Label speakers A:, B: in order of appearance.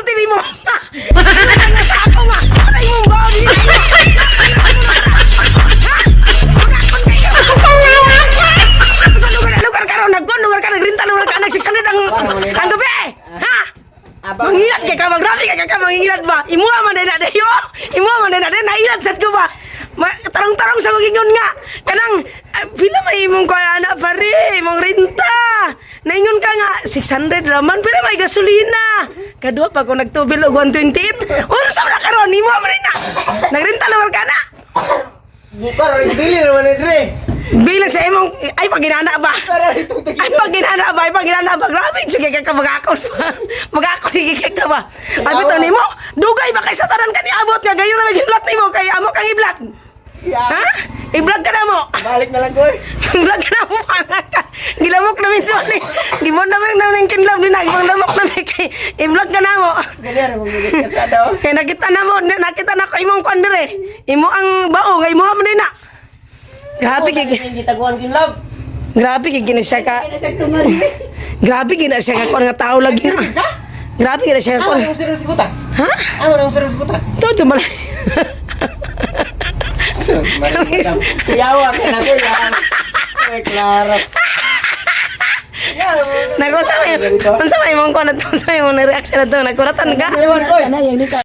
A: gisulti nimo. Nga sa ako nga. Ano imong bao dili? Ha? Magakon kayo. Sa lugar lugar karon nagkon lugar ka nagrinta lugar ka nag 600 ang gabi. Ha? Mangilat kay ka, magrabe kay ka mangilat ba? Imuha man na dayo. Imuha man na dayo, nailat sad ko ba? Tarong-tarong sa magingon nga. Kanang pila may imong kuan ana pare, imong renta. Naingon ka nga 600 raman, pila may gasolina. Kadua pa ko nagtubil og 128. Unsa man na karon imuha man na? Nagrenta lugar ka na.
B: Di ko ro bili naman ni Dre.
A: Bilang sa imong ay paginana ba?
B: Para itong
A: Ay paginana ba? Ay paginana ba? Grabe jud kay ka magakon pa. Magakon kay ka ba? Ay bitaw nimo, dugay ba kay sa tanan kani abot nga gayon na maghilat nimo kay amo kang i-vlog. Ha? I-vlog ka na mo.
B: Balik na lang ko.
A: I-vlog ka na mo ka. Gilamok namin to ni. Gimon namin namin kinlab ni nagibang lamok namin kay i-vlog ka na mo.
B: Ganyan mo ka sa daw.
A: Kay nakita na mo, nakita na ko imong kuan dire. Imo ang bao nga imo man din na. Grabe kay
B: Gitaguan kin love.
A: Grabe kay gina siya ka. Grabe gina siya ka kuan nga tao lagi na. Grabe gina siya ka
B: Amo
A: kuan.
B: nang serious kuta.
A: Ha?
B: Amo nang serious kuta.
A: To to malay.
B: Kuyawa ka na kuya. Ay, klaro.
A: Nako sa may unsa may imong kuan ato, unsa may imong reaction ato, nagkuratan ka.
B: Ewan ko.